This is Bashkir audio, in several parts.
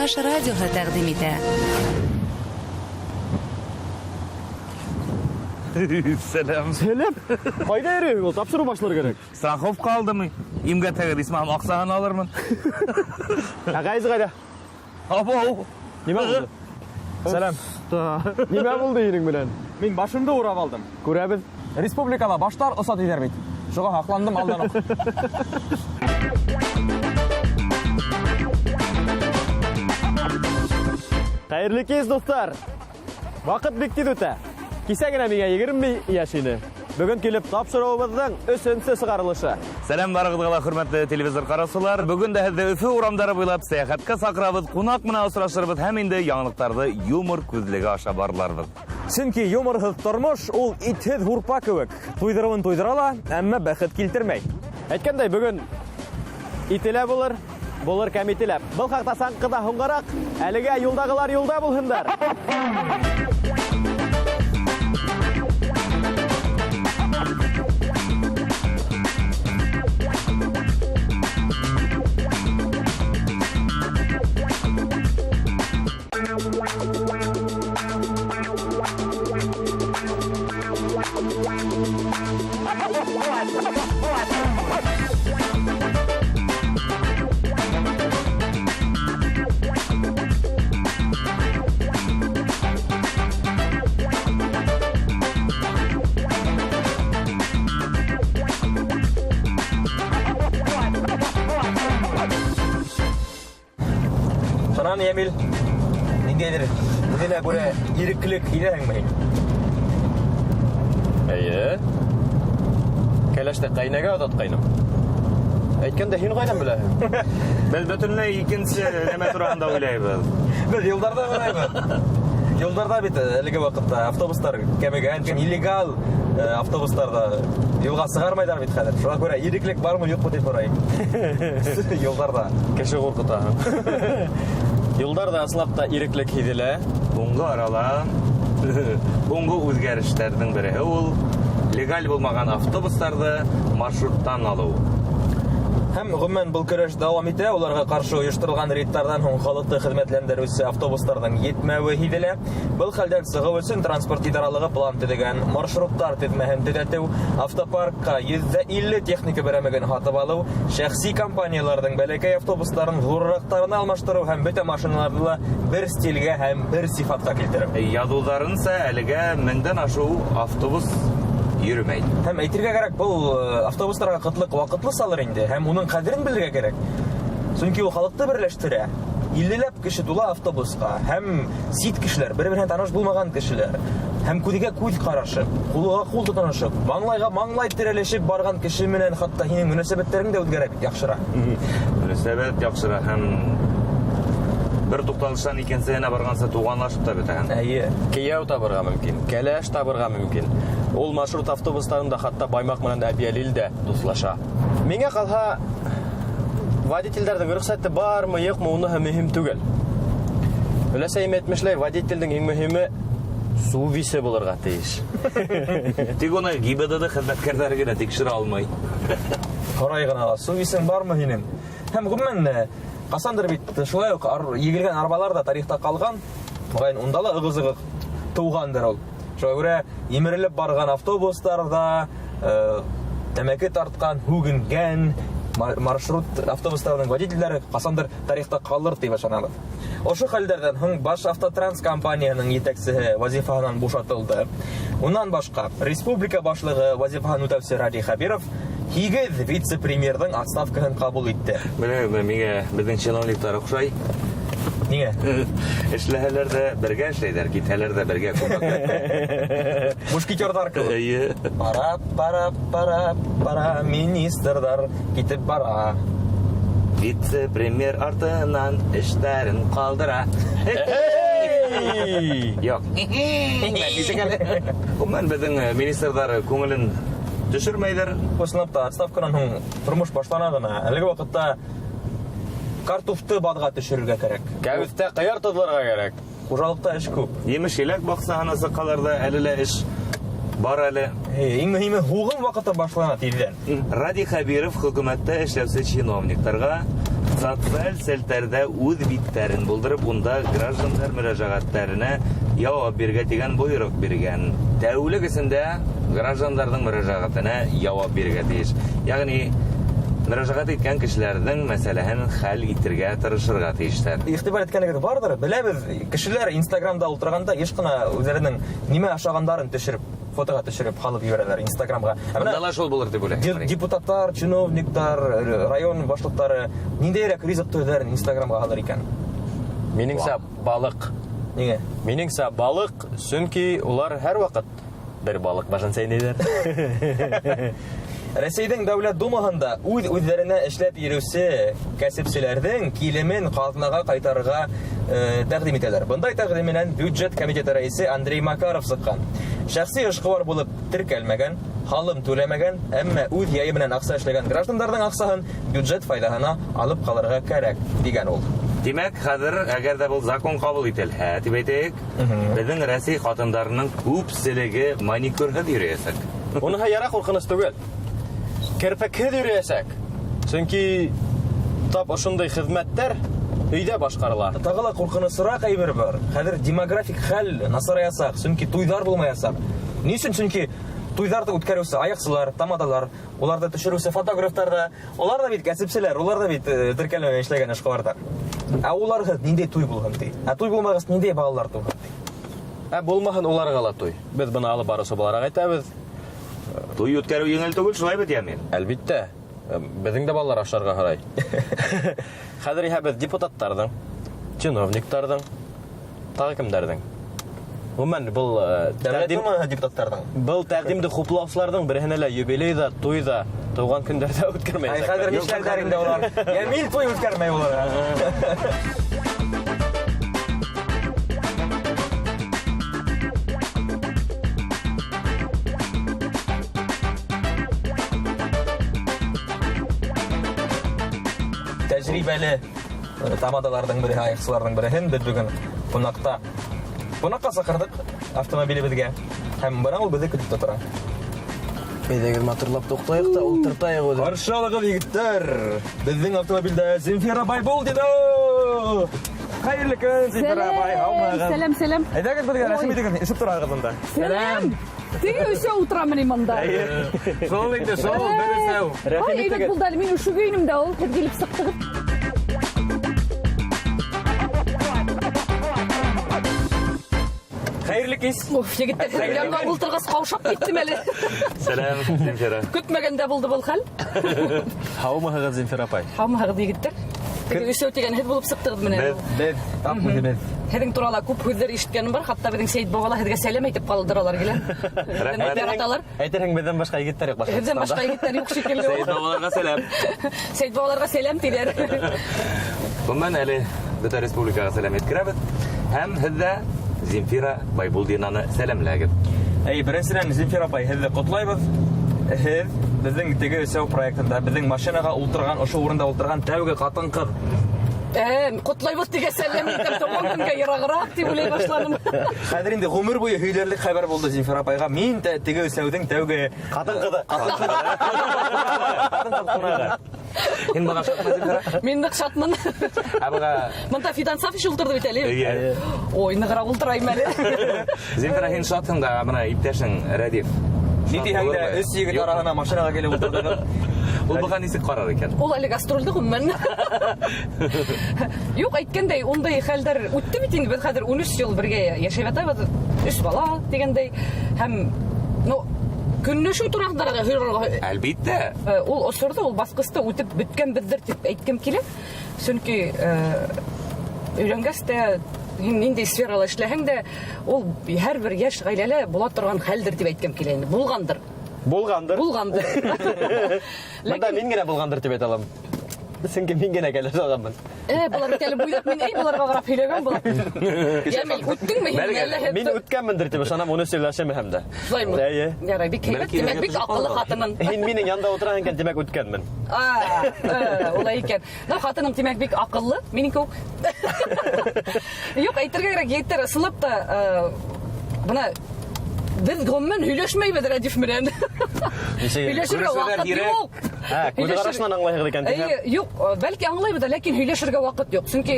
Чуваш радиоһы тәкъдим итә. Сәлам. Сәлам. Кайда йөрим? Ул тапшыру башлар кирәк. Страховка алдым. Имгәтәгез исмам акчасын алырмын. Ә Гайз кайда? Абау. Нимә булды? Сәлам. Нимә булды ирең белән? Мин башымды урап алдым. Күрәбез. Республикала баштар оса диләр бит. Шуңа һакландым алдан ук. Хәерле кич, дуслар. Вакыт бик тиз үтә. Кисә генә миңа 20 яшь иде. Бүген килеп тапшыруыбызның өченче чыгарылышы. Сәлам барыгызга да, хөрмәтле телевизор караучылар. Бүген дә һеҙҙе Өфө урамдары буйлап сәяхәткә саҡырабыҙ, ҡунаҡ менән осрашырбыҙ һәм инде яңылыҡтарҙы юмор күҙлеге аша барларбыҙ. Сөнки юморһыҙ тормош ул итһеҙ һурпа кеүек. Туйҙырыуын туйҙыра ла, әммә бәхет килтермәй. Әйткәндәй, бүген ителә булыр, булыр кәмите лә. Был хаҡта саңҡыда һуңғараҡ, әлегә юлдағылар юлда булһындар. Шунан, Емил, ниндәйҙер үҙенә күрә иреклек һиҙәһеңме һин? Әйе. Кәләште ҡәйнәгә оҙатҡайным. Әйткәндә һин ҡайҙан беләһең? Беҙ бөтөнләй икенсе нәмә тураһында уйлайбыҙ. Беҙ юлдарҙа уйлайбыҙ. Юлдарҙа бит әлеге ваҡытта автобустар кәмегән, нелегал автобустарҙа юлға сығармайҙар бит хәҙер. Шуға күрә иреклек бармы, юҡмы тип һорайым. Юлдарҙа. Кеше ҡурҡытаһың. Юлдарҙа ысынлап та иреклек һиҙелә. Һуңғы арала һуңғы үҙгәрештәрҙең береһе ул легаль булмаған автобустарҙы маршруттан алыу. Һәм ғөмүмән был көрәш дауам итә. Уларға ҡаршы ойошторолған рейдтарҙан һуң халыҡты хеҙмәтләндереүсе автобустарҙың етмәүе һиҙелә. Был хәлдән сығыу өсөн транспорт идаралығы план төҙөгән, маршруттар теҙмәһен төҙәтеү, автопаркка 150 техника берәмеген һатып алыу, шәхси компанияларҙың бәләкәй автобустарын ҙурыраҡтарына алмаштырыу һәм бөтә машиналарҙы ла бер стилгә һәм бер сифатҡа килтереү. Яҙыуҙарынса әлегә меңдән ашыу автобус йөрөмәй. Һәм әйтергә кәрәк, был автобустарға ҡытлыҡ ваҡытлысалыр инде, һәм уның ҡәҙерен белергә кәрәк. Сөнки ул халыҡты берләштерә. 50ләп кеше тула автобусҡа, һәм сит кешеләр, бер-береһенә таныш булмаған кешеләр, һәм күҙгә күҙ ҡарашып, ҡулға ҡул тотоношоп, маңлайға маңлай терәлешеп барған кеше менән хатта һинең мөнәсәбәттәрең дә үҙгәрә бит, яҡшыра. Мөнәсәбәт яҡшыра һәм бер туҡталыштан икенсеһенә барғанса туғанлашып та бөтәһең. Әйе. Кейәү табырға мөмкин, кәләш табырға мөмкин. Ул маршрут автобустарында хатта Баймаҡ менән Әбйәлил дә дуҫлаша. Миңә ҡалһа, водителдәрҙең рөхсәте бармы, юҡмы, уныһы мөһим түгел. Өләсәйем әйтмешләй, водителдең иң мөһиме сувисе булырға тейеш. Тик уны ГИБДД хеҙмәткәрҙәре генә тикшерә алмай. Һорай ғына ала, сувисең бармы һинең? Һәм ғөмүмән, ҡасандыр бит шулай уҡ егелгән арбалар ҙа тарихта ҡалған. Моғайын, унда ла ығы-зығы тыуғандыр ул. Шуға күрә емерелеп барған автобустарҙа, тәмәке тартҡан, һүгенгән маршрут автобустарының водителдәре ҡасандыр тарихта ҡалыр тип ышанабыҙ. Ошо хәлдәрҙән һуң Баш автотранс компанияһының етәксеһе вазифаһынан бушатылды. Унан башҡа республика башлығы вазифаһын үтәүсе Радий Хәбиров 8 вице-премьерҙың отставкаһын ҡабул итте. Беләһегеҙме, миңә беҙҙең чиновниктар оҡшай. Ниңә? Эшләһәләр ҙә бергә эшләйҙәр, китһәләр ҙә бергә күмәкләп. Мушкетерҙар кеүек. Эйе. Пара, пара, пара, пара, министрҙар китеп бара. Вице-премьер артынан эштәрен ҡалдыра. Эй! Юҡ. Нисек әле? Ғөмүмән, беҙҙең министрҙар күңелен төшөрмәйҙәр. Ысынлап та, отставканан һуң тормош башлана ғына. Әлеге ваҡытта картуфты баҙға төшөрөргә кәрәк. Кәүҫтә ҡыяр тоҙларға кәрәк. Хужалыҡта эш күп. Емеш-еләк баҡсаһына сыҡҡалар ҙа әле лә эш бар әле. Эй, иң мөһиме һуғым ваҡыты башлана тиҙҙән. Радий Хәбиров хөкүмәттә эшләүсе чиновниктарға Социаль селтәрҙә үҙ биттәрен булдырып, унда граждандар мөрәжәғәттәренә яуап бирергә тигән бойороҡ биргән. Тәүлек эсендә граждандарҙың мөрәжәғәтенә яуап бирергә тейеш. Ягъни мөрәжәғәт иткән кешеләрҙең мәсьәләһен хәл итергә тырышырға тейештәр. Иғтибар иткәнегеҙ барҙыр, беләбеҙ, кешеләр Инстаграмда ултырғанда йыш ҡына үҙҙәренең нимә ашағандарын төшөрөп, фотоға төшөрөп һалып ебәрәләр Инстаграмға. Ә Бында ла шул булыр тип уйлайым. Депутаттар, чиновниктар, район башлыҡтары ниндәйерәк ризыҡ төрҙәрен Инстаграмға һалыр икән? Минеңсә, балыҡ. Ниңә? Минеңсә, балыҡ, сөнки улар һәр ваҡыт бер балыҡ башын сәйнәйҙәр. Рәсәйҙең Дәүләт Думаһында үҙ-үҙҙәренә эшләп йөрөүсе кәсепселәрҙең килемен ҡаҙнаға ҡайтарырға тәҡдим итәләр. Бындай тәҡдим менән бюджет комитеты рәйесе Андрей Макаров сыҡҡан. Шәхси эшҡыуар булып теркәлмәгән, һалым түләмәгән, әммә үҙ яйы менән аҡса эшләгән граждандарҙың аҡсаһын бюджет файҙаһына алып ҡалырға кәрәк, тигән ул. Тимәк, хәҙер әгәр ҙә был закон ҡабул ителһә, тип әйтәйек, беҙҙең Рәсәй ҡатындарының күпселеге маникюрһыҙ йөрөйәсәк. Уныһы яра ҡурҡыныс түгел. Керпекһеҙ йөрөйәсәк. Сөнки тап ошондай хеҙмәттәр өйҙә башҡарыла. Тағы ла ҡурҡынысыраҡ әйбер бар. Хәҙер демографик хәл насараясаҡ, сөнки туйҙар булмаясаҡ. Ни өсөн? Сөнки туйҙарҙы үткәреүсе аяҡсылар, тамадалар, уларҙы төшөрөүсе фотографтар ҙа, улар ҙа бит кәсепселәр, улар ҙа бит теркәлмәгән эшләгән эшҡыуарҙар. Ә уларһыҙ ниндәй туй булһын ти? Ә туй булмағас ниндәй балалар тыуһын ти? Ә булмаһын уларға ла туй. Беҙ быны алып барыусы булараҡ әйтәбеҙ. Туй үткәреү еңел түгел, шулай бит, Ямил? Әлбиттә. Беҙҙең дә балалар ашарға һорай. Хәҙер иһә беҙ депутаттарҙың, чиновниктарҙың, тағы кемдәрҙең? Ғөмүмән, был Дәүләт Думаһы депутаттарҙың. Был тәҡдимде хуплаусыларҙың береһенә лә юбилей ҙа, туй ҙа, тыуған көндәрҙә үткәрмәйәсәк. Ай, хәҙер нишләрҙәр инде улар? Ямил туй үткәрмәй улар. Тәжрибәле тамадаларҙың береһе, аяҡсыларҙың береһен беҙ бөгөн ҡунаҡҡа саҡырҙыҡ автомобилебеҙгә. Һәм бына ул беҙҙе көтөп тә тора. Әйҙәгеҙ, матурлап туҡтайыҡ та ултыртайыҡ үҙен. Ҡаршы алығыҙ, егеттәр! Беҙҙең автомобилдә Земфира Байбулдина! Хәйерле көн, Земфира апай, һаумыһығыҙ? Сәләм, сәләм. Әйҙәгеҙ беҙгә рәхим итегеҙ, өшөп тораһығыҙ бында. Сәләм! Теге өсәү ултырамы ни бында? Эйе. Шул инде, шул, бер өсәү. Рәхим Ай, әйбәт итегеҙ. булды әле, мин өшөгәйнем дә ул, һеҙ килеп сыҡтығыҙ. Хәйерле кис. Уф, егеттәр, һеҙҙең янға ултырғас ҡаушап киттем әле. Сәләм, Земфира. Көтмәгәндә булды был хәл. Һаумыһығыҙ, Земфира апай? Һаумыһығыҙ, егеттәр. Теге өсәү тигән һеҙ булып сыҡтығыҙ менә. Беҙ, беҙ, тап үҙебеҙ. Һеҙҙең турала күп һүҙҙәр ишеткәнем бар, хатта беҙҙең Сәйет баба ла һеҙгә сәләм әйтеп ҡалдыралар килә. Рәхмәт. Яраталар. Әйтерһең, беҙҙән башҡа егеттәр юҡ Һеҙҙән башҡа егеттәр юҡ шикелле. Сәйет бабаларға сәләм. Сәйет бабаларға сәләм тиҙәр. Бынан әле бөтә республикаға сәләм еткерәбеҙ. Һәм һеҙ ҙә Земфира Байбулдинаны сәләмләгеҙ. Әй, беренсенән, Земфира апай, һеҙҙе ҡотлайбыҙ. Һеҙ беҙҙең теге өсәү проектында, беҙҙең машинаға ултырған, ошо урында ултырған тәүге ҡатын-ҡыҙ. Ҡотлайбыҙ тигән сәләм әйтәм, тыуған көнгә йырағыраҡ тип уйлай башланым. Хәҙер инде ғүмер буйы һөйләрлек хәбәр булды Земфира апайға. Мин дә теге өсәүҙең тәүге ҡатын-ҡыҙы. Ҡатын-ҡыҙ ҡунағы. Һин быға шатмы, Земфира? Мин ныҡ шатмын. Ә быға Бында Фидан Сафич ултырҙы бит әле. Эйе. Ой, нығыраҡ ултырайым әле. Земфира, һин шатһың да, бына иптәшең Рәдиф. Ни тиһәң дә, өс егет араһына машинаға килеп ултырҙығыҙ. Ул быға нисек ҡарар икән? Ул әле гастролдә ғөмүмән. Юҡ, әйткәндәй, ундай хәлдәр үтте бит инде. Беҙ хәҙер 13 йыл бергә йәшәп ятабыҙ. Өс бала тигәндәй. Һәм, ну, көнләшеү тураһында ла һорарға. Әлбиттә. Ул осорҙо, ул баҫҡысты үтеп бөткәнбеҙҙер тип әйткем килә. Сөнки өйләнгәс тә һин ниндәй сферала эшләһәң дә, ул һәр бер йәш ғаиләлә була торған хәлдер тип әйткем килә инде. Булғандыр. Булғандыр. Булғандыр. Бында Ләкин мин генә булғандыр тип әйтә алам. Сөнки мин генә кәләш алғанмын. Былар бит әле буйҙаҡ, мин, эй, быларға ҡарап һөйләгән була. Йәмил, үттеңме һин Бәлки, әллә? Мин үткәнмендер тип ышанам, уны сөйләшәмәһәм дә. Шулаймы? Эйе. Ярай, бик һәйбәт, Бәлки, тимәк, бик төшөп аҡыллы ҡалған. ҡатының. Һин минең янда ултыраһың икән, тимәк, үткәнмен. Улай икән. Ну, ҡатыным, тимәк, бик аҡыллы, минең кеүек. Юҡ, әйтергә кәрәк, егеттәр, ысынлап та, бына Беҙ ғөмүмән һөйләшмәйбеҙ Рәдиф менән. Һөйләшергә ваҡыт юҡ. Күҙ ҡарашынан аңлайһығыҙ икән тиһәм. Эйе, юҡ, бәлки аңлайбыҙ ҙа, ләкин һөйләшергә ваҡыт юҡ. Сөнки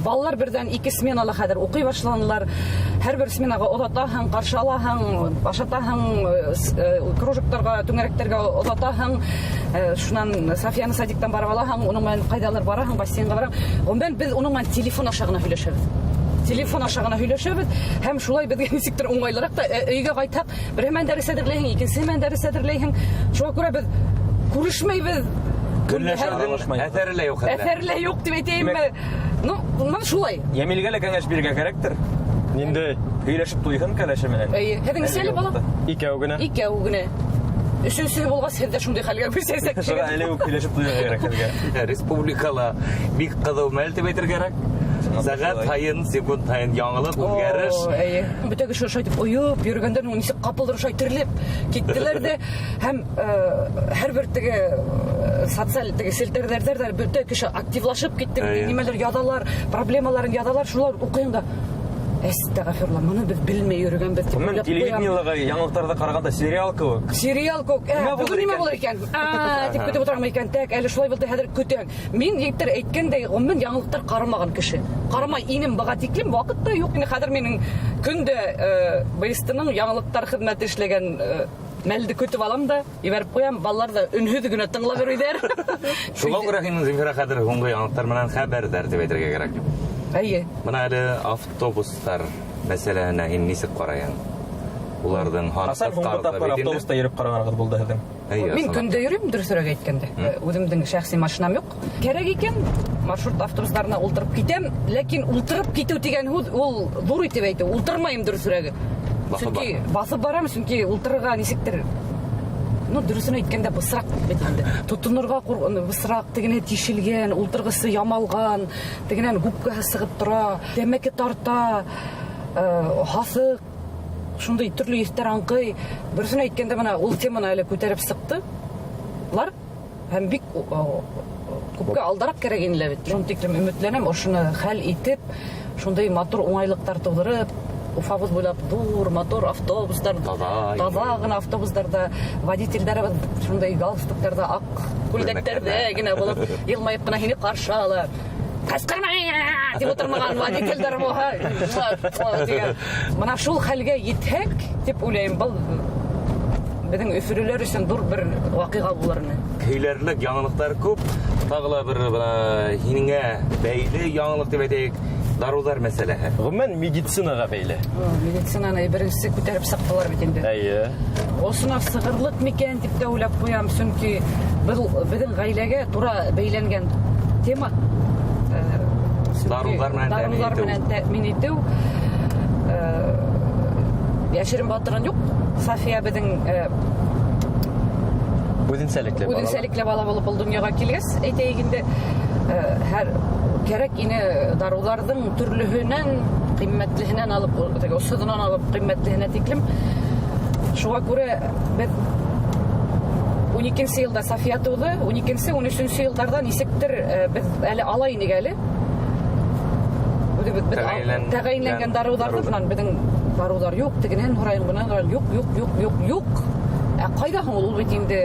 балалар берҙән 2 сменала хәҙер уҡый башланылар. Һәр бер сменаға оҙатаһың, ҡаршы алаһың, ашатаһың, кружоктарға, түңәрәктәргә оҙатаһың. Шунан Софияны садиктан барып алаһың, уның менән ҡайҙалыр бараһың, бассейнға бараһың. Ғөмүмән, беҙ уның менән телефон аша ғына һөйләшәбеҙ. Телефон аша ғына һөйләшәбеҙ һәм шулай беҙгә нисектер уңайлыраҡ та, өйгә ҡайтһаҡ, бер менән дәрес әҙерләйһең, икенсе менән дәрес әҙерләйһең. Шуға күрә беҙ күрешмәйбеҙ. Көнләшеүҙең әҫәре лә юҡ хәҙер. Әҫәре лә юҡ тип әйтәйемме? Ну, бына шулай. Йәмилгә лә кәңәш бирергә кәрәктер. Ниндәй? Һөйләшеп туйһын кәләше менән. Эйе, һеҙҙең нисә әле бала? Икәү генә. Икәү генә. Өсөнсөһө булғас, һеҙ ҙә шундай хәлгә күсәсәк. Шуға әле үк һөйләшеп туйырға кәрәк һеҙгә. Республикала бик ҡыҙыу мәл тип әйтергә кәрәк. Сәғәт һайын, секунд һайын яңылыҡ, үҙгәреш. О, эйе. Бөтә кеше ошай итеп ойоп йөрөгәндән һуң нисек ҡапылдыр ошай терелеп киттеләр ҙә. Һәм һәр бер теге социаль теге селтәрҙәрҙә лә бөтә кеше активлашып китте. Нимәлер яҙалар, проблемаларын яҙалар, шулар уҡыйым да. Әстәғәфирулла, моны беҙ белмәй йөрөгәнбеҙ тип Ғөмүмән, уйлап ҡуям. телевидениелағы яңылыҡтарҙы ҡарағанда сериал кеүек. Сериал кеүек. Нимә булыр Бөгөн нимә икән? булыр икән? Тип көтөп ултырам икән. Тәк, әле шулай булды, хәҙер көтәм. Мин егеттәр әйткәндәй, ғөмүмән яңылыҡтар ҡарамаған кеше. Ҡарамай инем быға тиклем, ваҡыт та юҡ ине. Хәҙер минең көндә БСТ-ның яңылыҡтар хеҙмәте эшләгән мәлде көтөп алам да, ебәреп ҡуям. Балалар ҙа өнһөҙ генә тыңлап йөрөйҙәр. Шуға күрә һин, Земфира, хәҙер һуңғы яңылыҡтар менән хәбәрҙар тип әйтергә кәрәк. Эйе. Бына әле автобустар мәсьәләһенә һин нисек ҡарайһың? Уларҙың һаны Ҡасан һуңғы ҡыҫҡарҙы тапҡыр бит инде. автобуста йөрөп ҡарағанығыҙ булды һеҙҙең? Эйе, Мин ысынлап. көндә йөрөйм, дөрөҫөрәк әйткәндә. Үҙемдең шәхси машинам юҡ. Кәрәк икән, маршрут автобустарына ултырып китәм, ләкин ултырып китеү тигән һүҙ ул ҙур итеп әйтеү. Ултырмайым дөрөҫөрәге. Баҫып Сөнки бар. баҫып барам, сөнки ултырырға нисектер, ну, дөрөҫөн әйткәндә, бысраҡ бит инде. Тотонорға бысраҡ, тегенә тишелгән, ултырғысы ямалған, тегенән губкаһы сығып тора, тәмәке тарта, һаҫыҡ, шундай төрлө еҫтәр аңҡый. Дөрөҫөн әйткәндә, бына ул теманы әле күтәреп сыҡтылар һәм бик күпкә алдараҡ кәрәк ине лә бит. Шуны тиклем өмөтләнәм, ошоно хәл итеп, шундай матур уңайлыҡтар тыуҙырып, Уфабыҙ буйлап ҙур, матур автобустар, Таҙа, таҙа ғына автобустарҙа, водителдәребеҙ шундай галстуктарҙа, аҡ күлдәктәрҙә генә булып, йылмайып ҡына һине ҡаршы ала. Ҡысҡырма тип ултырмаған водителдәр булһа, тигән. Бына шул хәлгә етһәк, тип уйлайым, был беҙҙең өфөлөләр өсөн ҙур бер ваҡиға булыр ине. Һөйләрлек яңылыҡтар күп. Тағы ла бер бына һинеңә бәйле яңылыҡ тип әйтәйек, дарыуҙар мәсьәләһе. Ғөмүмән, медицинаға бәйле. О, медицинаны беренсе күтәреп сыҡтылар бит инде. Эйе. Осона сығырлыҡ микән тип тә уйлап ҡуям, сөнки был беҙҙең ғаиләгә тура бәйләнгән тема. Сөнки Дарыуҙар менән тәьмин дарыуҙар итеү. менән тәьмин итеү. Йәшерен батырын юҡ. София беҙҙең Үҙенсәлекле бала. Үҙенсәлекле бала булып был донъяға килгәс, әйтәйек инде, һәр кәрәк ине дарыуҙарҙың төрлөһөнән, ҡиммәтлеһенән алып, теге осоҙонан алып ҡиммәтлеһенә тиклем. Шуға күрә беҙ ун икенсе йылда София тыуҙы, ун икенсе, ун өсөнсө йылдарҙа нисектер беҙ әле ала инек әле. Үҙебеҙ беҙ Тәғәйенләнгән тәғәйенләнгән дарыуҙарҙы, дарыуҙар. бынан беҙҙең дарыуҙар юҡ, тегенән һорайым, бынан һорайым, юҡ, юҡ, юҡ, юҡ, юҡ. Ә ҡайҙа һуң ул? Ул бит инде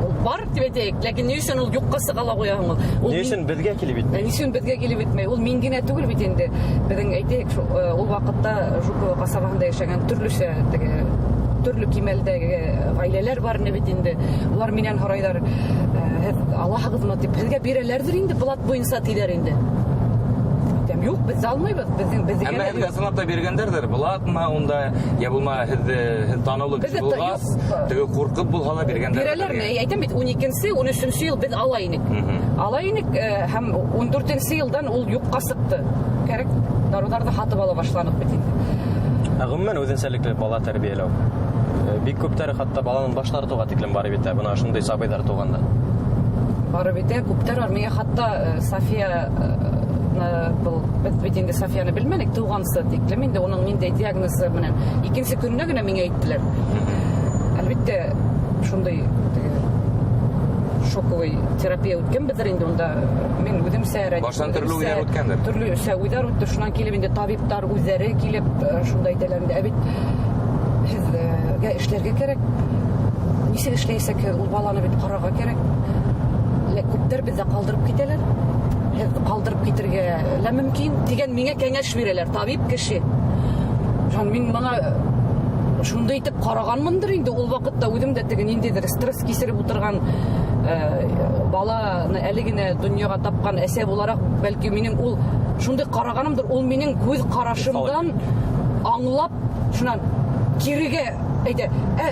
ул бар тип әйтәйек, ләкин ни өсөн ул юҡҡа сыға ла ҡуя һуң ул? Ул Ни өсөн беҙгә килеп етмәй? Ни өсөн беҙгә килеп етмәй? Ул мин генә түгел бит инде. Беҙҙең әйтәйек, ул ваҡытта Жуково ҡасабаһында йәшәгән төрлөсә теге төрлө кимәлдәге ғаиләләр бар ине бит инде. Улар минән һорайҙар, һеҙ алаһығыҙмы тип, һеҙгә бирәләрҙер инде блат буйынса тиҙәр инде. Әйтәм, юҡ, беҙ алмайбыҙ, беҙҙең Әммә әле һеҙгә ысынлап та биргәндәрҙер, блатмы унда, йә булмаһа һеҙ таныулы кеше Беҙҙе булғас, юҡ. теге ҡурҡып булһа ла биргәндәрҙер. Бирәләрме? Әй, әйтәм бит, ун икенсе, ун өсөнсө йыл беҙ ала инек. Ала инек һәм ун дүртенсе йылдан ул юҡҡа сыҡты. Кәрәк дарыуҙарҙы һатып ала башланыҡ бит инде. Ә ғөмүмән үҙенсәлекле бала тәрбиәләү. Бик күптәре хатта баланан баш тартыуға тиклем барып етә, бына ошондай сабыйҙар тыуғанда. Барып етә, күптәр бар. Миңә хатта София был, беҙ бит инде Софияны белмәнек тыуғансы тиклем инде уның ниндәй диагнозы менән икенсе көнөнә генә миңә әйттеләр. Әлбиттә, шундай теге шоковый терапия үткәнбеҙҙер инде унда. Мин үҙемсә, Рәдиф Баштан төрлө үҙемсә, уйҙар үткәндер. Төрлөсә уйҙар үтте. Шунан килеп инде табиптар үҙҙәре килеп, шунда әйтәләр инде, ә бит һеҙгә эшләргә кәрәк. Нисек эшләйсәк, ул баланы бит ҡарарға кәрәк. Лә күптәр беҙҙә ҡалдырып китәләр. Һеҙ ҡалдырып китергә лә мөмкин тигән миңә кәңәш бирәләр, табип кеше. Шунан мин бына шундай итеп ҡарағанмындыр инде ул ваҡытта үҙем дә теге ниндәйҙер стресс кисереп ултырған, баланы әле генә донъяға тапҡан әсә булараҡ, бәлки минең ул шундай ҡарағанымдыр, ул минең күҙ ҡарашымдан аңлап, шунан кирегә әйтә,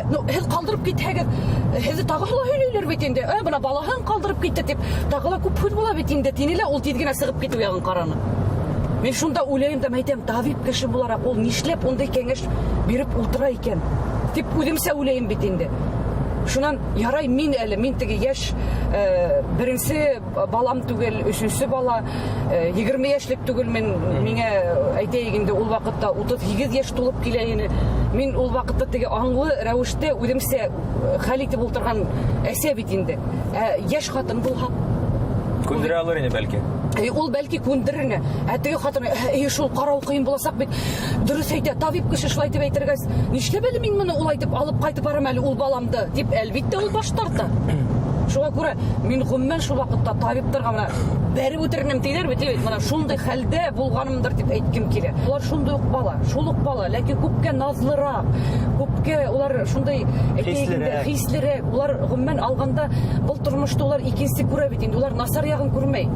ну, һеҙ ҡалдырып китһәгеҙ, һеҙҙе тағы ла һөйләйләр бит инде, бына балаһын ҡалдырып китте тип, тағы ла күп һүҙ була бит инде, тине лә ул тиҙ генә сығып китеү яғын ҡараны. Мин шунда уйлайым да, әйтәм, табип кеше булараҡ ул нишләп ундай кәңәш биреп ултыра икән, тип үҙемсә уйлайым бит инде. Шунан ярай мин әле, мин теге йәш, беренсе балам түгел, өсөнсө бала, 20 йәшлек түгел мин, миңә әйтәйек инде ул ваҡытта 38 йәш тулып килә ине. Мин ул ваҡытта теге аңлы рәүештә үҙемсә хәл итеп ултырған әсә бит инде. Ә йәш ҡатын булһа, Күндерә алыр ине бәлки. Ул бәлки күндерер ине. Ә теге ҡатын, шул ҡарау ҡыйын буласаҡ бит. Дөрөҫ әйтә, табип кеше шулай тип әйтергәс, нишләп әле мин моны улай итеп алып ҡайтып барам әле ул баламды, тип әлбиттә ул баш тарта. Шуға күрә мин ғөмүмән шул ваҡытта табиптарға бына бәреп үтеренем тиҙәр бит, бит, бына шундай хәлдә булғанымдыр тип әйткем килә. Улар шундай уҡ бала, шул уҡ бала, ләкин күпкә наҙлыраҡ, күпкә улар шундай, әйтәйек инде, Хислерәк. хислерәк. Улар ғөмүмән алғанда был тормошто улар икенсе күрә бит инде, улар насар яғын күрмәй.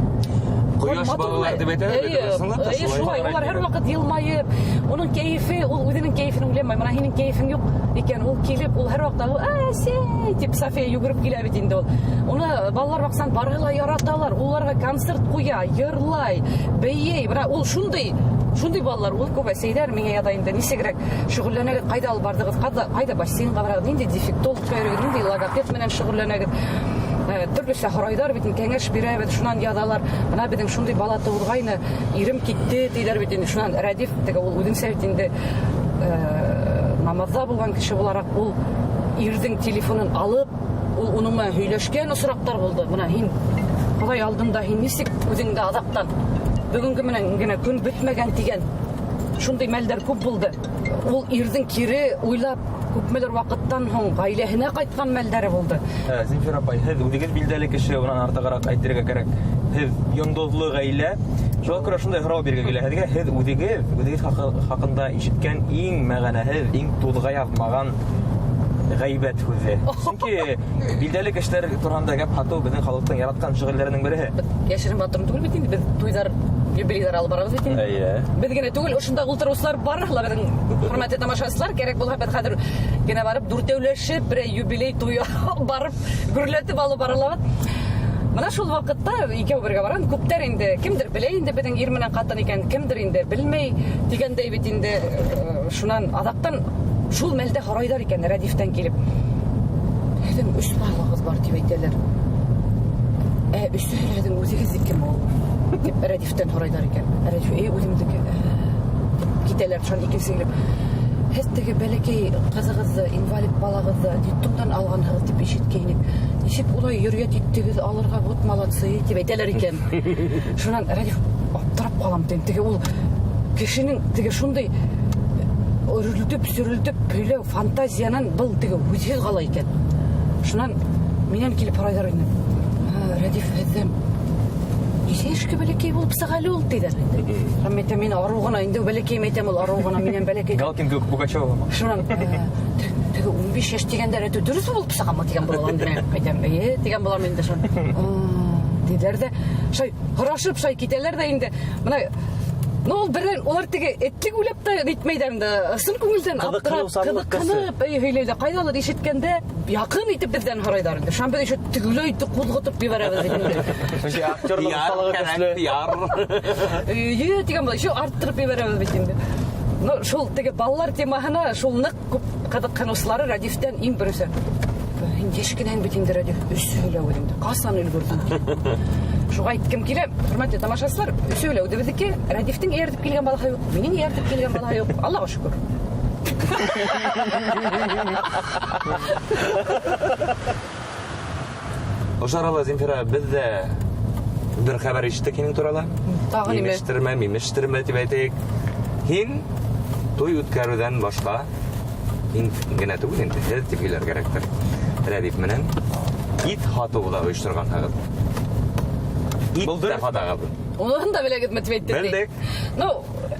Ҡояш Матур балалар тип әйтәләр бит, Эйе, ысынлап та эйе, шулай. шулай. Улар һәр ваҡыт йылмайып, уның кәйефе, ул үҙенең кәйефен уйламай. Бына һинең кәйефең юҡ икән, ул килеп, ул һәр ваҡытта, ул, әсәй, тип София йүгереп килә бит инде ул. Уны балалар баҡсаһын барыһы ла яраталар, уларға концерт ҡуя, йырлай, бейей. Бына ул шундай балалар, ул күп әсәйҙәр миңә яҙа инде, нисегерәк шөғөлләнәгеҙ, ҡайҙа алып барҙығыҙ, ҡайҙа бассейнға барағыҙ, ниндәй дефектологка йөрөгеҙ, ниндәй логопед менән шөғөлләнәгеҙ. Төрлөсә һорайҙар бит, кәңәш бирәбеҙ, шунан яҙалар. Бына беҙҙең шундай бала тыуырғайны, ирем китте тиҙәр бит инде. Шунан Рәдиф теге ул үҙенсә бит инде, намаҙҙа булған кеше булараҡ, ул ирҙең телефонын алып, ул уның менән һөйләшкән осраҡтар булды. Бына һин Хоҙай алдында һин нисек үҙеңде аҙаҡтан бөгөнгө менән генә көн бөтмәгән тигән шундай мәлдәр күп булды. Ул ирҙең кире уйлап күпмелер ваҡыттан һуң ғаиләһенә ҡайтҡан мәлдәре булды. Земфира апай, һеҙ үҙегеҙ билдәле кеше, унан артығыраҡ әйтергә кәрәк. Һеҙ йондоҙло ғаилә. Шуға күрә шундай һорау биргә килә һеҙгә. Һеҙ үҙегеҙ хаҡында ишеткән иң мәғәнәһеҙ, иң туҙға яҙмаған ғәйбәт һүҙе. Сөнки билдәле кешеләр тураһында гәп һатыу беҙҙең халыҡтың яратҡан шөғөлдәренең береһе. Беҙ йәшерен батырын түгел бит инде, беҙ туйҙар, юбилейҙар алып барабыҙ бит инде. Эйе. Беҙ генә түгел, ошонда ултырыусылар барыһы ла беҙҙең хөрмәтле тамашасылар, кәрәк булһа беҙ хәҙер генә барып дүртәүләшеп берәй юбилей туйы барып гөрләтеп алып бара алабыҙ. Бына шул ваҡытта икәү бергә барған күптәр инде, кемдер белә инде беҙҙең ир менән ҡатын икән, кемдер инде белмәй тигәндәй бит инде, шунан аҙаҡтан шул мәлдә һорайҙар икән Рәдифтән килеп. Һеҙҙең өс балағыҙ бар тип әйтәләр. Ә өсөһө лә һеҙҙең үҙегеҙҙекеме ул? Тип Рәдифтән һорайҙар икән. Рәдиф, эй, үҙемдеке. Тип китәләр, шунан икенсе килеп. Һеҙ теге бәләкәй ҡыҙығыҙҙы, инвалид балағыҙҙы детдомдан алғанһығыҙ тип ишеткәйнек. Нисек улай йөрәт иттегеҙ алырға, вот молодцы, тип әйтәләр икән. Шунан Рәдиф аптырап ҡалам тим. Теге ул кешенең теге шундай өрөлдөп, сөрөлдөп һөйләү фантазиянан был теге һүҙһеҙ ҡала икән. Шунан минән килеп һорайҙар инде. Рәдиф, һеҙҙең нисә йәшкә бәләкәй булып сыға әле ул, тиҙәр инде. Һәм әйтәм, мин арыу ғына, инде бәләкәйем әйтәм, ул арыу ғына, минән бәләкәй. Галкин кеүек Пугачева. Шунан, теге 15 йәш тигәндәр әйтеү дөрөҫ булып сығамы тигән булалар инде. Мин әйтәм, эйе, тигән булам инде шунан. Тиҙәр ҙә, шай һорашып шай китәләр ҙә инде. Бына, ну, ул берҙән улар теге этлек уйлап та әйтмәйҙәр инде. Ысын күңелдән аптырап, Ҡыҙыҡһыныусанлыҡ кеше. ҡыҙыҡһынып, эй, һөйләйҙәр. Ҡайҙалыр ишеткәндә яҡын итеп беҙҙән һорайҙар инде. Шунан беҙ еще тегеләй итеп ҡуҙғытып ебәрәбеҙ инде. Сөнки актерлыҡ Яр, оҫталығы кәрәк, көслө. яр. Эйе, тигән була, еще арттырып ебәрәбеҙ бит инде. Ну, шул теге балалар темаһына шул ныҡ күп ҡыҙыҡһыныусылары Рәдифтән иң беренсе. Һин йәш кенәһең бит инде, Рәдиф, өс һөйләү инде. Ҡасан өлгөрҙөң? Шуға әйткем килә, хөрмәтле тамашасылар, өс һөйләү беҙҙеке. Рәдифтең эйәртеп килгән балаһы юҡ, минең эйәртеп килгән балаһы юҡ. Аллаға шөкөр. Ошо арала, Земфира, беҙ ҙә бер хәбәр ишеттек һинең турала. Тағы нимә? Имештермә, мимештермә тип әйтәйек. Һин туй үткәреүҙән башҡа, һин генә түгел инде, һеҙ тип һөйләр кәрәктер. Рәдиф менән ит һатыу ҙа ойошторғанһығыҙ. Ит Был тә дөрөҫмө? һатағыҙ. Уныһын да беләгеҙме тип әйтте. Белдек. Ну,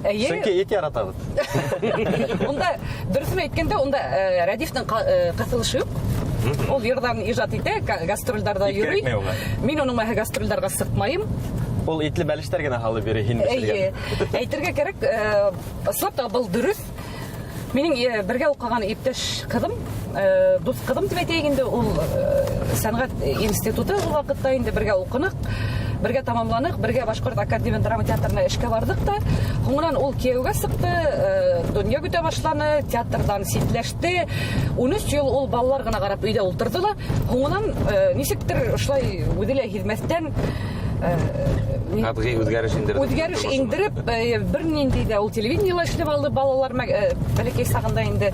эйе. Сөнки ит яратабыҙ. Унда дөрөҫөн әйткәндә, унда Рәдифтең ҡыҫылышы юҡ. Ул йырҙан ижад итә, гастролдәрҙә Ит йөрөй. кәрәкмәй уға. Мин уның менән гастролдәргә сыҡмайым. Ул итле бәлештәр генә һалып йөрөй һин Эйе. бешергән. Әйтергә кәрәк, ысынлап та был дөрөҫ. Минең бергә уҡыған иптәш ҡыҙым, дуҫ ҡыҙым тип әйтәйек инде, ул сәнғәт институты ул ваҡытта инде бергә уҡыныҡ, бергә тамамланыҡ, бергә Башҡорт академия драма театрына эшкә барҙыҡ та. Һуңынан ул кейәүгә сыҡты, донъя көтә башланы, театрҙан ситләште. 13 йыл ул балалар ғына ҡарап өйҙә ултырҙы ла. Һуңынан нисектер ошолай үҙе лә һиҙмәҫтән, Ҡәтғи үҙгәреш индерҙе. Үҙгәреш индереп, бер ниндәй ҙә ул телевидениела эшләп алды балалар бәләкәй сағында инде.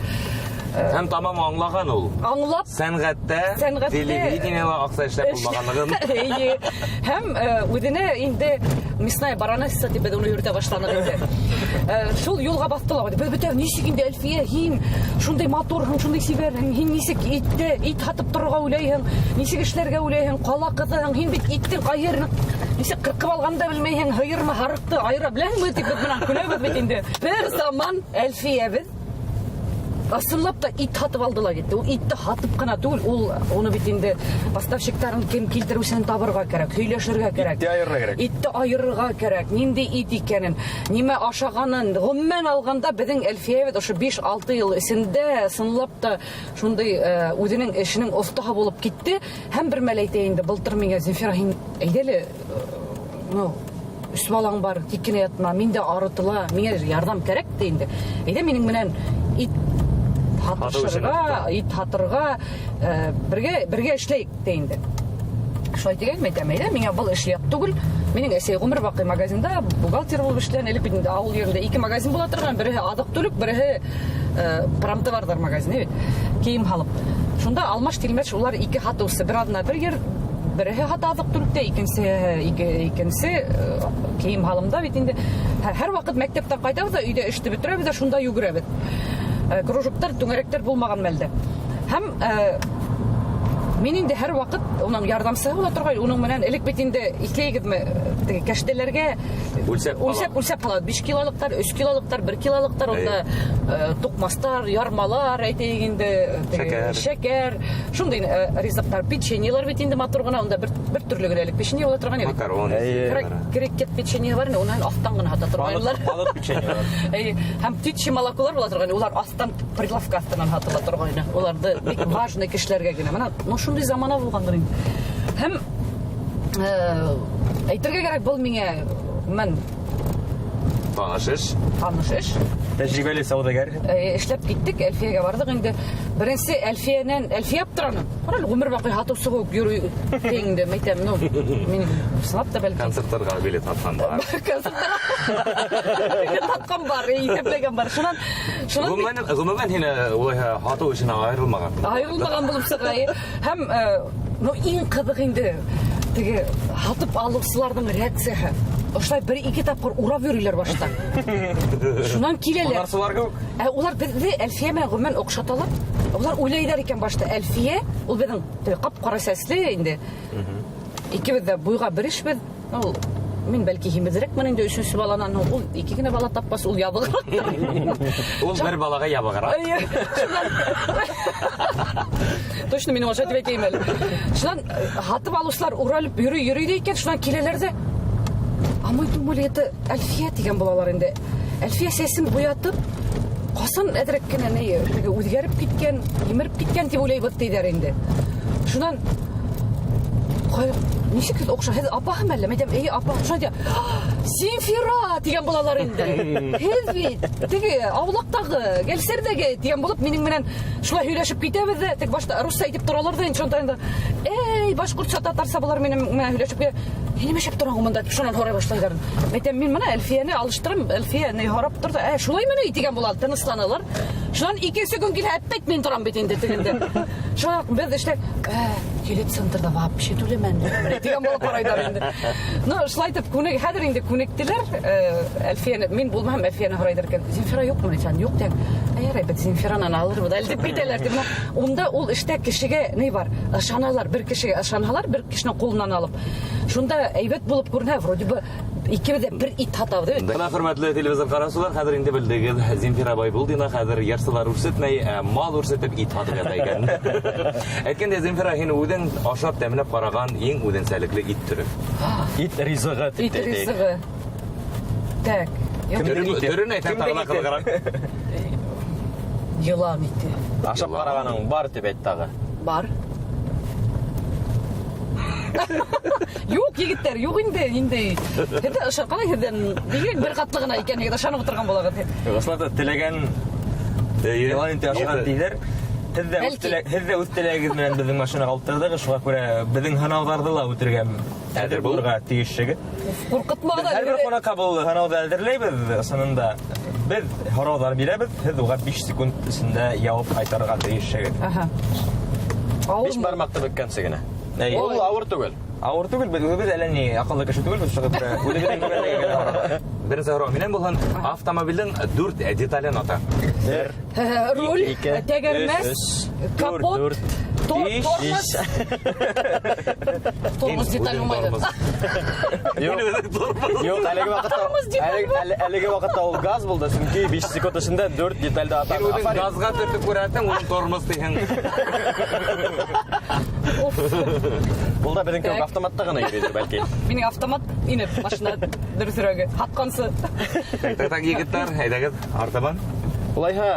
Һәм тамам аңлаған ул. Аңлап. Сәнғәттә, Сәнғәттә телевидениела аҡса эшләп булмағанлығын. Эйе. Һәм үҙенә инде мясная баронесса тип беҙ уны йөрөтә башланыҡ инде. Шул юлға баҫты ла. Беҙ бөтә нисек инде, Әлфиә, һин шундай матурһың, шундай сибәрһең, һин нисек ит һатып торорға уйлайһың, нисек эшләргә уйлайһың, ҡала ҡыҙыһың, һин бит иттең ҡайһы нисек ҡырҡып алғанды да белмәйһең, һыйырмы, һарыҡты айыра беләһеңме тип беҙ бынан көләбеҙ бит инде. Бер заман Әлфиәбеҙ ысынлап та ит һатып алды ла китте. Ул итте һатып ҡына түгел, ул уны бит инде поставщиктарын кем килтереүсеһен табырға кәрәк, һөйләшергә кәрәк. Итте айырырға кәрәк. Итте айырырға кәрәк, ниндәй ит икәнен, нимә ашағанын. Ғөмүмән алғанда беҙҙең Әлфиәбеҙ ошо биш-алты йыл эсендә ысынлап та шундай үҙенең эшенең оҫтаһы булып китте. Һәм бер мәл әйтә инде, былтыр миңә Земфира, һин әйҙә әле, ну, өс балаң бар, тик кенә ятма, мин дә арытыла, миңә ярҙам кәрәк ти инде. Әйҙә минең менән ит һатышырға, ит һатырға бергә эшләйек ти инде. Шулай тигән, мин әйтәм, әйҙә, миңә был эш ят түгел. Минең әсәй ғүмер баҡый магазинда бухгалтер булып эшләгән, элек бит инде ауыл ерендә ике магазин була торған, береһе аҙыҡ-түлек, береһе промтоварҙар магазины бит, кейем һалып. Шунда алмаш-тилмәш улар ике һатыусы, бер аҙна бер ер, береһе һата аҙыҡ-түлектә, икенсе кейем һалымда бит инде. Һәр ваҡыт мәктәптән ҡайтабыҙ ҙа, өйҙә эште бөтөрәбеҙ ҙә, шунда йүгерәбеҙ. Кружоктар, түңәрәктәр булмаған мәлдә. Һәм мин инде һәр ваҡыт уның ярҙамсыһы була торғай, уның менән элек бит инде иҫләйегеҙме, теге кәштәләргә Үлсәп һала. үлсәп һала. 5 килолыҡтар, 3 килолыҡтар, 1 килолыҡтар, унда туҡмастар, ярмалар, әйтәйек инде, теге Шәкәр. шәкәр, шундай ризыҡтар, печеньелар бит инде матур ғына, унда бер төрлө генә элек печенье була торған ине. Макарон. Эйе. Крекет печенье бар ине, унан аҫтан ғына һата торғайнылар. Балыҡ печенье бар. Эйе, һәм птичье молоколар була торғайны, улар аҫтан, прилавка аҫтынан һатыла торғайны. Уларҙы бик важный кешеләргә генә. Мына, ну, шундай замана булғандыр инде. Һәм әйтергә кәрәк, был миңә, мен Таныш эш. Таныш эш. Тәжрибәле сауҙагәр. Эшләп киттек, Әлфиәгә барҙыҡ инде. Беренсе Әлфиәнән, Әлфиә аптыраны. Ҡара әле, ғүмер баҡый һатыусы булып йөрөй инде. Мин әйтәм, ну, мин ысынлап та бәлки. Концерттарға билет һатҡан бар. Концерттарға билет һатҡан бар, иҫәпләгән бар. Шунан, шунан Ғөмүмән, ғөмүмән һине улайһа һатыу эшенә айырылмаған. Айырылмаған булып сыға, эйе. Һәм ну, иң ҡыҙыҡ инде теге һатып алыусыларҙың реакцияһы. Ошолай бер-ике тапҡыр урап йөрөйләр башта. Шунан киләләр. Һунарсылар кеүек. Улар беҙҙе Әлфиә менән ғөмүмән оҡшаталар. Улар уйлайҙар икән башта, Әлфиә, ул беҙҙең теге ҡап-ҡара сәсле инде. Икебеҙ ҙә буйға бер ишбеҙ. Ул мин бәлки һимеҙерәкмен инде өсөнсө баланан һуң. Ул ике генә бала тапҡас, ул ябығыраҡ. Ул бер балаға ябығыраҡ. Эйе. Шунан точно мине ашатып әйтәйем әле. Шунан һатып алыусылар уралып йөрөй, йөрөй ҙә икән, шунан киләләр ҙә, А мы думали, это Әлфиә тигән булалар инде. Әлфиә сәсен буятып, ҡасан әҙерәк кенә ни, теге үҙгәреп киткән, емереп киткән тип уйлайбыҙ тиҙәр инде. Шунан ҡай, нисек һеҙ оҡшай, һеҙ апаһымы әллә? Мин әйтәм, эйе, апа. Шунан әйтә, Земфира тигән булалар инде. Һеҙ бит теге аулаҡтағы, Гәлсәрҙәге тигән булып минең менән шулай һөйләшеп китәбеҙ ҙә, тик башта русса әйтеп торалар ҙа инде, шунда инде, эй, башҡортса, татарса былар минең менән һөйләшеп китә. Һин нимә эшләп тораһың бында тип шунан һорай башлайҙар. Мин әйтәм, мин бына Әлфиәне алыштырам, Әлфиә ни һорап торҙо. Шулаймы ни тигән була, тынысланалар. Шунан икенсе көн килһә, әппәк мин торам бит инде тегендә. Шунан беҙ эшләп, Телецентрҙа вообще түләмәнеләр. Тигән булып ҡарайҙар инде. Ну, шулай итеп, хәҙер инде күнектеләр. Әлфиәне, мин булмаһам, Әлфиәне һорайҙар икән. Земфира юҡмы? Әйтәм, юҡ тиң. Ярай, бит Земфиранан алырбыҙ әле тип китәләр. Тип, унда ул эштә кешегә ни бар? Ышаналар, бер кешегә ышанһалар, бер кешенең ҡулынан алып. Шунда әйбәт булып күренә, вроде бы икебеҙ ҙә бер ит һатабыҙ, бит. Бына, хөрмәтле телевизор ҡараусылар, хәҙер инде белдегеҙ, Земфира Байбулдина хәҙер йырсылар үрсетмәй, ә мал үрсетеп ит һатып ята икән. Әйткәндәй, Земфира, һин үҙең ашап тәмләп ҡараған иң үҙенсәлекле ит төрө. Ит ризығы тип Ит ризығы. Так. Төрөн әйтһәң, тағы ла ҡыҙығыраҡ. Йылан ите. Ашап ҡарағаның бар тип әйт тағы. Бар. Юҡ, егеттәр, юҡ инде, инде. Һеҙ ошо ҡалай һеҙҙән бигерәк бер ҡатлы ғына икән, егет, ышанып ултырған булағыҙ. Ысынлап та теләгән йылан ите ашаған тиҙәр. Һеҙ ҙә һеҙ ҙә үҙ теләгегеҙ менән беҙҙең машинаға ултырҙығыҙ, шуға күрә беҙҙең һынауҙарҙы ла үтергә әҙер булырға тейешһегеҙ. Ҡурҡытмағыҙ Һәр бер ҡунаҡҡа был һынауҙы әҙерләйбеҙ, ысынында беҙ һорауҙар бирәбеҙ, һеҙ уға 5 секунд эсендә яуап ҡайтарырға тейешһегеҙ. 5 бармаҡты бөккәнсе генә. Ул ауыр түгел. Ауыр түгел, беҙ үҙебеҙ әллә ни аҡыллы кеше түгелбеҙ, шуға күрә үҙебеҙҙең түбәндәге генә һорауҙар. Беренсе һорау минән булһын. Автомобилдең 4 детален ата. Бер, Руль, ике, тәгәрмәс, өс, капот, дүрт, биш, тормоз. Тормоз деталь булмайды. Юҡ. Юҡ, әлеге ваҡытта Тормоз деталь әлеге ваҡытта ул газ булды, сөнки 5 секунд эсендә 4 детальде ата. Һин үҙең газға төртөп күрәһең, уның тормоз тиһең. Ул да беҙҙең кеүек автоматта ғына йөрөйҙөр, бәлки. Минең автомат ине машина дөрөҫөрәге, һатҡансы. Так, так, так, егеттәр, әйҙәгеҙ, артабан. Улайһа,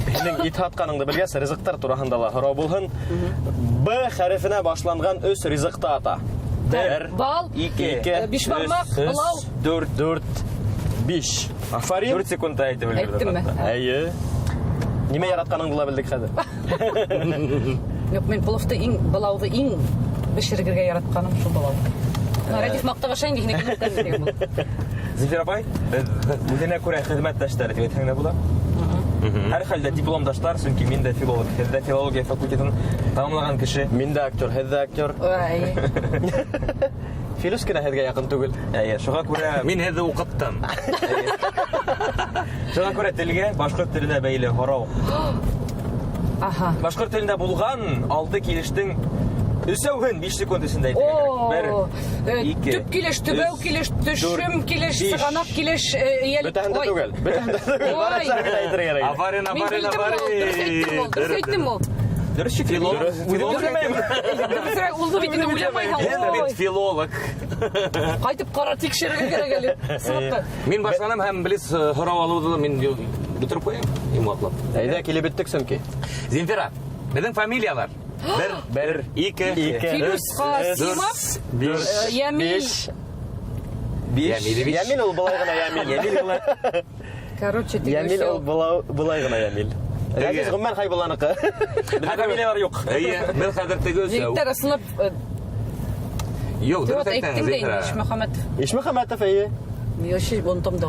һинең ит һатҡаныңды белгәс, ризыҡтар тураһында ла һорау булһын. Б хәрефенә башланған 3 ризыҡты ата. Бер, Бал, ике, ике, бишбармаҡ, өс, пылау. дүрт, дүрт, биш. Афарин. 4 секундта әйтеп өлгөрҙөм. Әйттемме? Эйе. Нимә яратҡаныңды ла белдек хәҙер. Юҡ, мин пловты иң, былауҙы иң бешерергә яратҡаным шул былау. Рәдиф маҡтағаша инде һине кем маҡтар тигән был. Земфира апай, беҙ үҙенә күрә хеҙмәттәштәр тип әйтһәң дә була. Һәр хәлдә дипломдаштар, сөнки мин дә филолог, һеҙ дә филология факультетын тамамлаған кеше. Мин дә актер, һеҙ дә актер. Ай. Филүс кенә һеҙгә яҡын түгел. Эйе, шуға күрә мин һеҙҙе уҡыттым. Шуға күрә телгә, башҡорт теленә бәйле һорау. Башҡорт телендә булған 6 килештең өсәүһен 5 секунд эсендә әйтергә кәрәк. Бер, ике, Төп килеш, төбәү өс, килеш, төшөм дүрт, килеш, биш. сығанаҡ килеш, эйәлек. Бөтәһен дә Ой. түгел. Бөтәһен дә түгел. Ой. Барыһын да әйтергә кәрәк. Афарин, Мин афарин, белдем ул, дөрөҫ әйттем ул, дөрөҫ әйттем ул. Дөрөҫ шикелле. Филолог. Дөрөҫ. Филолог. Үҙем Дөрөҫөрәк, ул бит инде уйламайһың. Һин бит филолог. Ҡайтып ҡара тикшерергә кәрәк әле. Сығып та. Мин башланам һәм белес һорау алыуҙы ла мин бөтөрөп ҡуям, йомғаҡлап. Әйҙә, килеп бөттөк сөнки. Земфира, беҙҙең фамилиялар. Бер, Бер, ике, ике, Филүс өс, Ҡасимов, дүрт, Йәмил. биш. Биш. Йәмил, биш. Йәмил ул былай ғына Йәмил. Йәмил былай. Короче, теге Йәмил өсәү. ул былай ғына Йәмил. Теге. Ғәзиз ғөмүмән Хәйбулланыҡы. Беҙҙә фамилиялар юҡ. Эйе, беҙ хәҙер теге өсәү. Егеттәр, ысынлап, Юҡ, дөрөҫ Юҡ, әйттең, әйттем дә инде, Земфира. Ишмөхәмәтов. Ишмөхәмәтов, эйе. Вообще онотам да.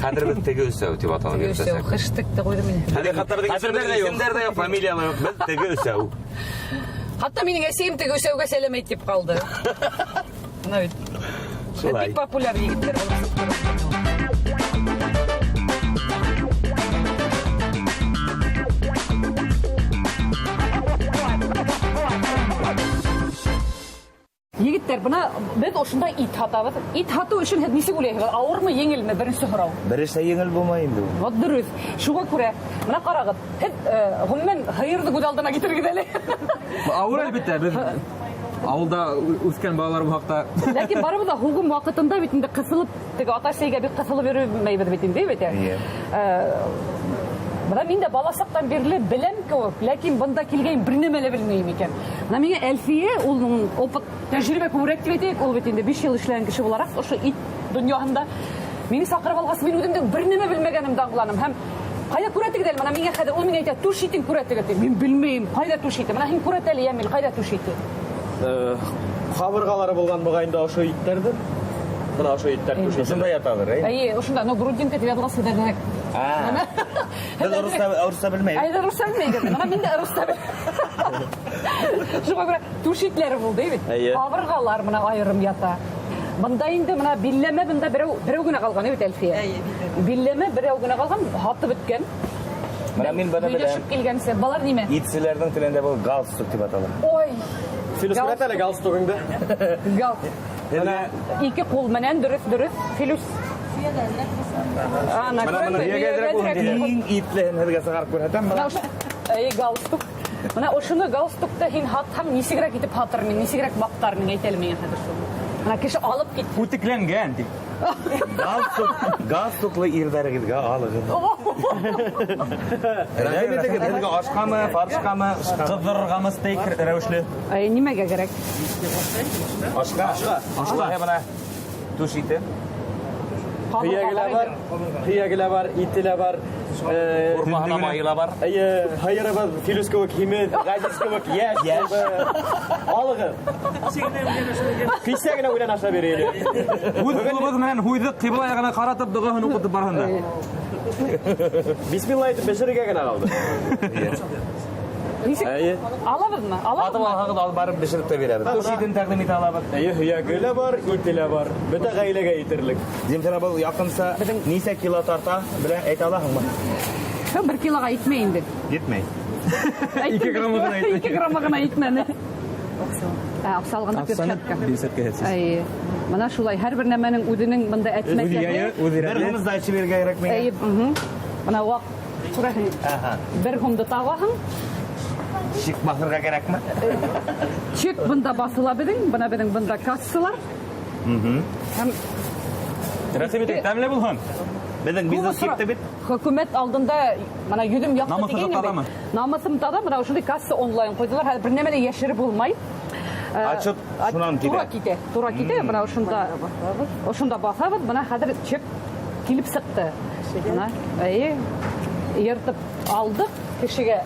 Хәҙер беҙ теге өсәү тип аталып Теге өсәү, йөрөтәсәк. хэштег тә ҡуйҙым инде. Хәҙер Хәҙер беҙҙең хәҙер исемдәр дә юҡ. исемдәр дә юҡ, фамилиялар юҡ. Беҙ теге өсәү. Хатта минең әсәйем теге өсәүгә сәләм әйт тип ҡалды. Бына бит. Шулай. Бик популяр егеттәр булып сыҡты. Егеттәр, бына беҙ ошонда ит һатабыҙ. Ит һатыу өсөн һеҙ нисек уйлайһығыҙ? Ауырмы, еңелме? Беренсе һорау. Беренсе еңел булмай инде ул. Вот дөрөҫ. Шуға күрә, бына ҡарағыҙ, һеҙ ғөмүмән һыйырҙы күҙ алдына килтерегеҙ әле. Ауыр әлбиттә, беҙ ауылда үҫкән балалар булһаҡ та. Ләкин барыбыҙ ҙа һуғым ваҡытында бит инде ҡыҫылып, теге ата-әсәйгә бик ҡыҫылып йөрөмәйбеҙ бит инде, бит. Эйе. Бына мин дә бала саҡтан бирле беләм кеүек, ләкин бында килгән бер нәмә лә белмәйем икән. Бына миңә Әлфиә, уның опыт, тәжрибә күберәк тип әйтәйек, ул бит инде 5 йыл эшләгән кеше булараҡ, ошо ит донъяһында мине саҡырып алғас, мин үҙемдең бер нәмә белмәгәнемде аңланым. Һәм ҡайҙа күрәтегеҙ әле? Бына миңә хәҙер ул миңә әйтә, түш итен күрәтегеҙ ти. Мин белмәйем, ҡайҙа түш ите? Бына һин күрәт әле, Йәмил, ҡайҙа түш ите? Ҡабырғалары булған моғайын да ошо иттәрҙе. Бына ошо иттәр түш ите. Ошонда яталыр, әй. Әйе, ошонда, но грудинка тип яҙылған һеҙҙә. Беҙ урыҫса белмәйбеҙ. Әйҙә русса белмәйбеҙ. Бына мин дә русса белмәйем. Шуға күрә түш итләре булды бит. Әйе. Ҡабырғалар бына айырым ята. Бында инде бына билләмә бында берәү генә ҡалған бит, Әлфиә. Әйе, билләмә. Билләмә берәү генә ҡалған, һатып бөткән. Бына мин быны беләм. Һөйләшеп килгәнсе, балар нимә? Итселәрҙең телендә был галстук тип атала. Ой. Филүс, күрәт әле галстугыңды. Гал. Бына ике ҡул менән дөрөҫ, дөрөҫ, Филүс. Ана, Бына күрәме? бына Һөйәгәҙерәк иң итлеһен һеҙгә сығарып күрһәтәм. Бына ошо, әй, галстук. Бына ошоно галстукты һин һатһаң, нисегерәк итеп һатыр мин, нисегерәк маҡтар мин, әйт әле миңә хәҙер шуны. Бына кеше алып китте. Үтекләнгән тип. Галстук, галстуклы ирҙәрегеҙгә алығыҙ. Рәхим итегеҙ, һеҙгә ашҡамы, фаршҡамы? Ҡыҙҙырырғамы стейк рәүешле? Әй, нимәгә кәрәк? Ашҡа. Ашҡа. Ашҡа. Бына түш ите. Һөйәге лә бар, һөйәге лә бар, ите лә бар. Һурпаһына майы ла бар. Эйе, һыйырыбыҙ Филүс кеүек һимеҙ, Ғәзиз кеүек йәш. Йәш. Алығыҙ. Кисә генә үлән аша бирәйек. Үҙ ҡулыбыҙ менән һуйҙыҡ, ҡибла яғына ҡаратып доғаһын уҡытып барһын да. Бисмилла әйтеп бешерергә генә ҡалды. Нисек? Эйе. Алабыҙмы? Алабыҙмы? Һатып алһағыҙ, алып барып бешереп тә бирәбеҙ. Түш итен тәҡдим итә алабыҙ. Эйе, һөйәге лә бар, ите лә бар. Бөтә ғаиләгә етерлек. Земфира, был яҡынса нисә кило тарта? Белә, әйтә алаһыңмы? Һы, бер килоға етмәй инде. Етмәй. Әйттем Ике граммы ғына етмәй. 2 граммы ғына етмәне. Ә, аҡса алғанда Аҡсаны перчатка. перчатка һәтсез. Әйе. Бына шулай, һәр бер нәмәнең үҙенең бында Үҙ яйы, әтмәкәһе. үҙ Бер ирәге. һум сдача бирергә кәрәк миңә. Әйе, мхм. Бына ваҡ күрәһең. Аһа. Бер һумды табаһың. Чек баҫырға кәрәкме? Чек бында баҫыла беҙҙең, бына беҙҙең бында кассалар. Һәм Рәхим итегеҙ, тәмле булһын. Беҙҙең бизнес Күп китте бит. Хөкүмәт алдында бына йөҙөм яҡты Намыҫығыҙ тигәйнем бит. таҙамы? Намыҫым таҙа, бына ошондай касса онлайн ҡуйҙылар. Хәҙер бер нәмә лә йәшереп булмай. Отчет шунан китә. Тура китә, тура китә. Бына ошонда баҫабыҙ. Бына хәҙер чек килеп сыҡты. Бына, эйе, йыртып алдыҡ, кешегә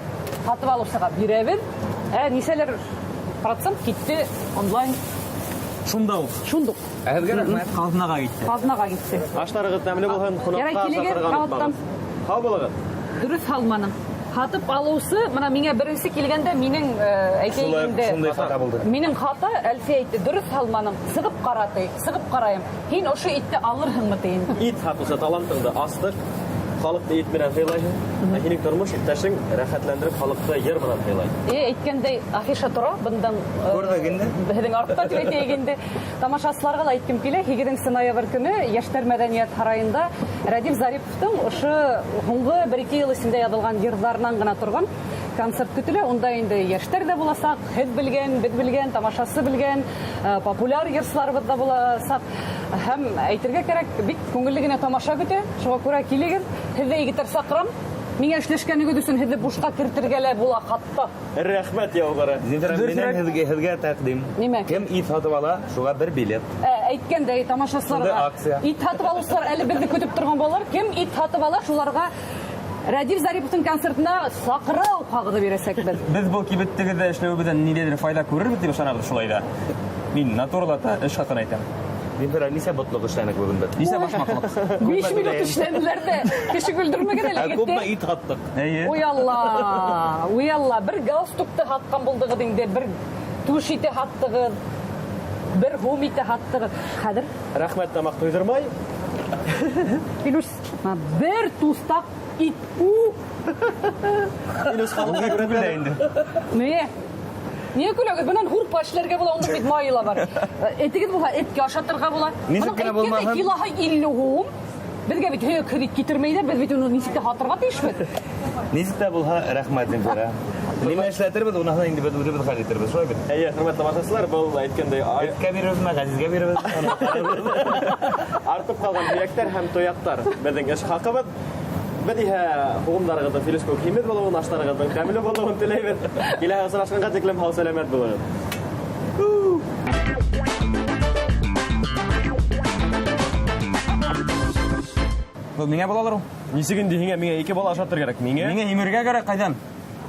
һатып алыусыға бирәбеҙ. Нисәлер процент китте онлайн. Шунда уҡ. Шундуҡ. Ә һеҙгә рәхмәт. Ҡаҙнаға китте. Ҡаҙнаға китте. Аштарығыҙ тәмле булһын, ҡунаҡҡа Ярай, килегеҙ, саҡырған ҡабаттан. онотмағыҙ. Һау булығыҙ. Дөрөҫ һалманым. Һатып алыусы, бына миңә беренсе килгәндә минең әйтәйек Шулай, инде. шундай хата булды. Минең хата, Әлфиә әйтте, дөрөҫ һалманым. Сығып ҡара ти, сығып ҡарайым. Һин ошо итте алырһыңмы тием. Ит һатыусы талантыңды астыҡ. Халыҡты ит менән һыйлайһың. Ә һинең тормош иптәшең рәхәтләндереп халыҡты йыр менән һыйлай. Әйткәндәй, афиша тора, бындан Күрҙек инде. Беҙҙең артта тип әйтәйек инде. Тамашасыларға ла әйткем килә, һигеҙенсе ноябрь көнө Йәштәр мәҙәниәт һарайында Рәдиф Зариповтың ошо һуңғы бер-ике йыл эсендә яҙылған йырҙарынан ғына торған концерт көтөлә. Унда инде йәштәр ҙә буласаҡ, һеҙ белгән, беҙ белгән, тамашасы белгән, популяр йырсыларыбыҙ ҙа буласаҡ. Һәм әйтергә кәрәк, бик күңелле генә тамаша көтә. Шуға күрә килегеҙ, һеҙҙе егеттәр саҡырам. Миңә эшләшкәнегеҙ өсөн һеҙҙе бушҡа кертергә лә була хатта. Рәхмәт яуғыры. Земфира, Дөрөҫ минән рәк. һеҙгә тәҡдим. Нимә? Кем ит һатып ала, шуға бер билет. Әйткәндәй, тамашасыларға Шундай акция. ит һатып алыусылар әле беҙҙе көтөп торған булалар. Кем ит һатып ала, шуларға Рәдиф Зариповтың концертына саҡырыу ҡағыҙы бирәсәкбеҙ. Беҙ был кибеттегеҙҙә эшләүебеҙҙән ниндәйҙер файҙа күрербеҙ тип ышанабыҙ шулай ҙа. Мин натурлата эш хаҡын әйтәм. Земфира, нисә ботлоҡ эшләнек бөгөн беҙ? Нисә башмаҡлыҡ? 5 минут эшләнеләр ҙә, кеше көлдөрмәгән әле Ә егеттәр. күпме ит һаттыҡ? Эйе. Уй Алла, уй Алла, бер галстукты һатҡан булдығыҙ инде, бер түш ите һаттығыҙ, бер һум ите һаттығыҙ. Хәҙер Рәхмәт, тамаҡ туйҙырмай. Филүс, бына бер туҫтаҡ ит. У! Филүс халыҡҡа Түгел дә күрәтә. инде. Ни? Ниңә көләгеҙ? Бынан һурпа эшләргә була, унда бит майы ла бар. Этегеҙ булһа, эткә ашатырға була. Нисек Бының кенә әйткәндәй, булмаһын. Килоһы илле һум. Беҙгә бит һөйәк һөҙ ит китермәйҙәр, беҙ бит уны нисек тә һатырға тейешбеҙ. Нисек тә булһа, рәхмәт, Земфира. Нимә эшләтербеҙ, уныһын инде беҙ үҙебеҙ хәл итербеҙ, шулай бит? Эйе, хөрмәтле тамашасылар, был әйткәндәй, Эткә бирербеҙме, Ғәзизгә бирербеҙ? Артып ҡалған һөйәктәр һәм тояҡтар беҙҙең эш хаҡыбыҙ. Беҙ иһә һуғымдарығыҙҙың Филүс кеүек һимеҙ булыуын, аштарығыҙҙың тәмле булыуын теләйбеҙ. Киләһе осрашҡанға тиклем һау-сәләмәт булығыҙ. Был миңә булалыр ул? Нисек инде һиңә, миңә ике бала ашатыр кәрәк. Миңә? Миңә һимергә кәрәк, ҡайҙан?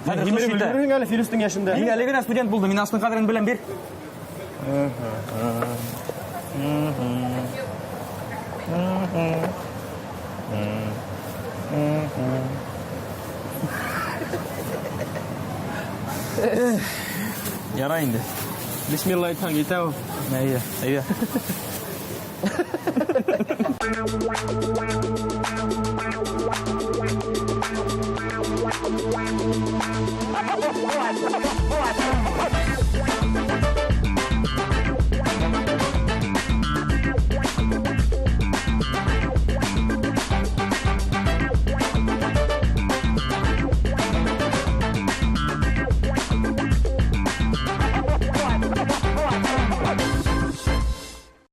Хәҙер Һимереп ҡыш етә. өлгөрөрһөң әле Филүстең йәшендә. Мин әле генә студент булдым, мин аштың ҡәҙерен беләм, бир. Ярай инде. Бисмилла әйтһәң етә ул. Әйе, әйе.